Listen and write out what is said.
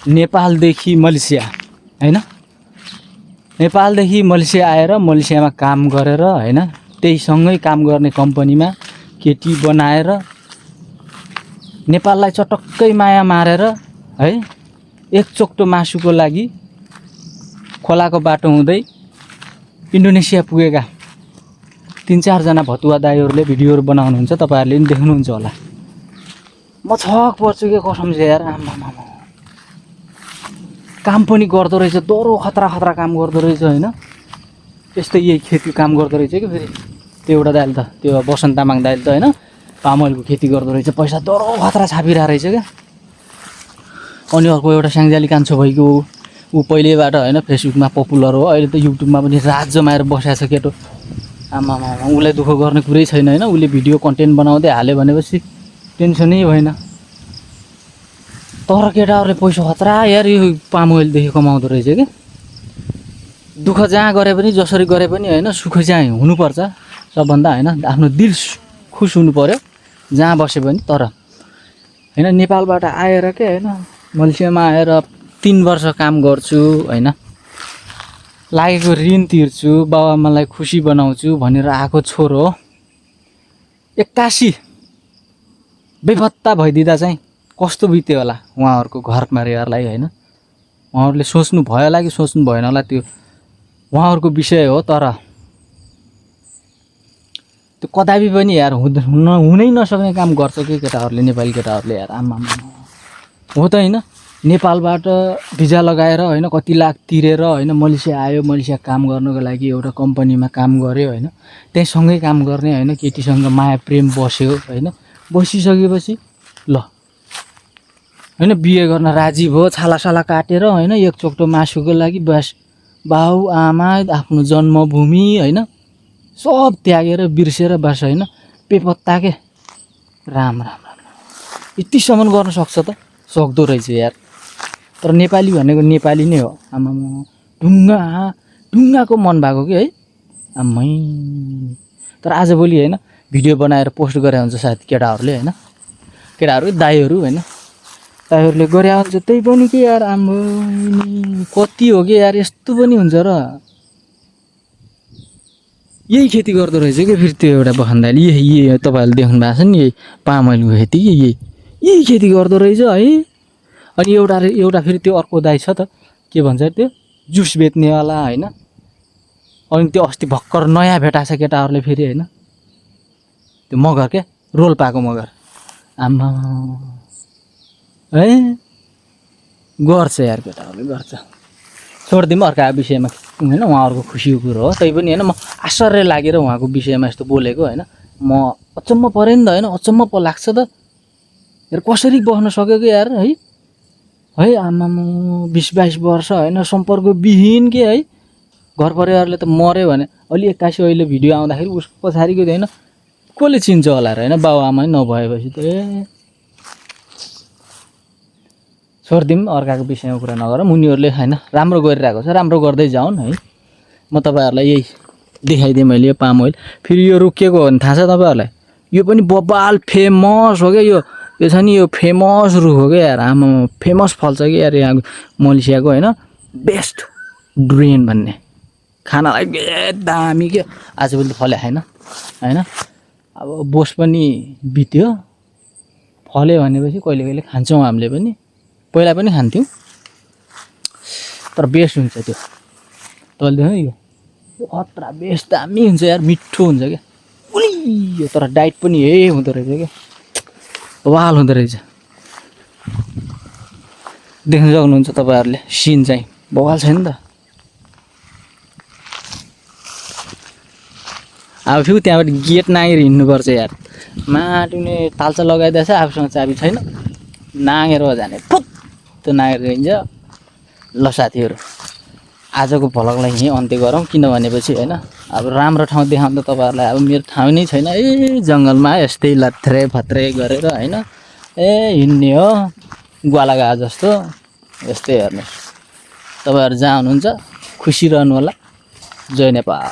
नेपालदेखि Malaysia हैन, नेपालदेखि Malaysia आएर मलेसियामा काम गरेर हैन, त्यही सँगै काम गर्ने कम्पनीमा केटी बनाएर नेपाललाई चटक्कै माया मारेर है एक चोक्टो मासुको लागि खोलाको बाटो हुँदै इन्डोनेसिया पुगेका 3-4 जना भतुवा दाइहरूले भिडियोहरू बनाउनुहुन्छ, तपाईहरुले पनि देख्नुहुन्छ होला। म छक पर्छु के कसम से यार, आम्मामा काम पनि गर्दो रहेछ, दरो खतरा खतरा काम गर्दो रहेछ हैन। त्यस्तै यही खेती काम गर्दो रहेछ कि फेरि त्यो एउटा दाइले त, त्यो बसन्त तामाङ दाइले त हैन पामलको खेती गर्दो रहेछ, पैसा दरो खतरा छापिरहेको रहेछ क्या। अनि अर्को एउटा स्याङ्जाली कान्छो भइको ऊ पहिलेबाट हैन फेसबुकमा पपुलर हो, अहिले त युट्युबमा पनि राज जमाएर बसेको छ केटो। आमामा उसलाई दुःख गर्ने कुरै छैन हैन, उसले भिडियो कन्टेन्ट बनाउँदै हाल्यो भनेपछि टेन्सनै भएन। तर केटाहरूले पैसा खतरा यार यो पाम ओइलदेखि कमाउँदो रहेछ कि। दुःख जहाँ गरे पनि जसरी गरे पनि हैन, सुख चाहिँ हुनुपर्छ सबभन्दा हैन, आफ्नो दिल खुस हुनु पर्यो जहाँ बसे पनि। तर हैन नेपालबाट आएर के हैन मलेसियामा आएर 3 वर्ष काम गर्छु हैन, लागेको ऋण तिर्छु, बाबुआमालाई खुसी बनाउँछु भनेर आएको छोरो 81 बेपत्ता भइदिँदा चाहिँ कस्तो बित्यो होला उहाँहरूको घर परिवारलाई हैन। उहाँहरूले सोच्नु भयो होला कि सोच्नु भएन होला त्यो उहाँहरूको विषय हो। तर त्यो कदापि पनि यार हुनै नसक्ने काम गर्छ कि केटाहरूले, नेपाली केटाहरूले यार। आम्मामा हो त हैन, नेपालबाट भिजा लगाएर हैन कति लाख तिरेर हैन मलेसिया आयो, मलेसिया काम गर्नको लागि एउटा कम्पनीमा काम गर्यो हैन, त्यही सँगै काम गर्ने हैन, केटीसँग माया प्रेम बस्यो हैन, बसिसकेपछि ल हैन बिहे गर्न राजी भयो, छालासाला काटेर हैन एक चोक्टो मासुको लागि बस बाउ आमा आफ्नो जन्मभूमि हैन सब त्यागेर बिर्सेर बस हैन बेपत्ता के। राम राम राम यतिसम्म गर्न सक्छ त, सक्दो रहेछ यार। तर नेपाली भनेको नेपाली नै हो। आमामा ढुङ्गाको मन भएको कि है आम्मै। तर आजभोलि हैन भिडियो बनाएर पोस्ट गरे हुन्छ सायद केटाहरूले हैन, केटाहरू दाइहरू हैन, दाइहरूले गरे हुन्छ त्यही पनि के यार। आम्मै कति हो कि यार, यस्तो पनि हुन्छ र। यही खेती गर्दो रहेछ कि फेरि त्यो एउटा बखान्दाले, यही तपाईँहरूले देख्नु भएको छ नि, यही पामलको खेती कि यही खेती गर्दो रहेछ है। अनि एउटा फेरि त्यो अर्को दाइ छ त, के भन्छ त्यो जुस बेच्नेवाला हैन। अनि त्यो अस्ति भर्खर नयाँ भेटाएको छ केटाहरूले फेरि हैन, त्यो मगर के रोल्पाको मगर। आम्मा है गर्छ यार केटाहरूले गर्छ। छोडिदिउँ अर्काको विषयमा हैन, उहाँहरूको खुसीको कुरो हो। तै पनि हैन म आश्चर्य लागेर उहाँको विषयमा यस्तो बोलेको हैन, म अचम्म परेँ नि त हैन, अचम्म पो लाग्छ त यार, कसरी बस्न सक्यो कि यार है। है आमामा 20-22 वर्ष हैन सम्पर्क विहीन के है, घर परिवारले त मर्यो भने अलि 81 अहिले भिडियो आउँदाखेरि उस पछाडिको हैन कसले चिन्छ होला र हैन, बाबुआमै नभएपछि त छोडिदिउँ अर्काको विषयमा कुरा नगरौँ। उनीहरूले हैन राम्रो गरिरहेको छ, राम्रो गर्दै जाउन् है। म तपाईँहरूलाई यही देखाइदिएँ मैले यो पाम ओइल। फेरि यो रोकिएको हो भने थाहा छ तपाईँहरूलाई, यो पनि बबाल फेमस हो क्या। यो छ नि यो फेमस रुख हो क्या यार। आमा फेमस फल्छ कि यार यहाँ मलेसियाको हैन, बेस्ट ड्रेन भन्ने खानालाई दामी क्या। आजभोलि त फल्यो छैन हैन, अब बोस पनि बित्यो, फल्यो भनेपछि कहिले कहिले खान्छौँ हामीले पनि, पहिला पनि खान्थ्यौँ। तर बेस्ट हुन्छ त्यो, तैँले देख्यौ यो खतरा बेस्ट दामी हुन्छ यार, मिठो हुन्छ क्या। उही तर डाइट पनि हुँदो रहेछ क्या, वाल हुँदो रहेछ। देख्न सक्नुहुन्छ तपाईँहरूले सिन चाहिँ बवाल छैन त। अब फेरि त्यहाँबाट गेट नागेर हिँड्नुपर्छ यार, माटुले तालचा लगाइदिएछ, आफूसँग चाबी छैन, नागेर जाने फुत्त नागेर गइन्छ। ल साथीहरू आजको भ्लगलाई यहीँ अन्त्य गरौँ, किनभनेपछि हैन अब राम्रो ठाउँ देखाउँ त तपाईँहरूलाई अब मेरो ठाउँ नै छैन। जङ्गलमा यस्तै लथ्रे फत्रे गरेर हैन हिँड्ने हो ग्वाला गए जस्तो। यस्तै हेर्नुहोस्, तपाईँहरू जहाँ हुनुहुन्छ खुसी रहनु होला। जय नेपाल।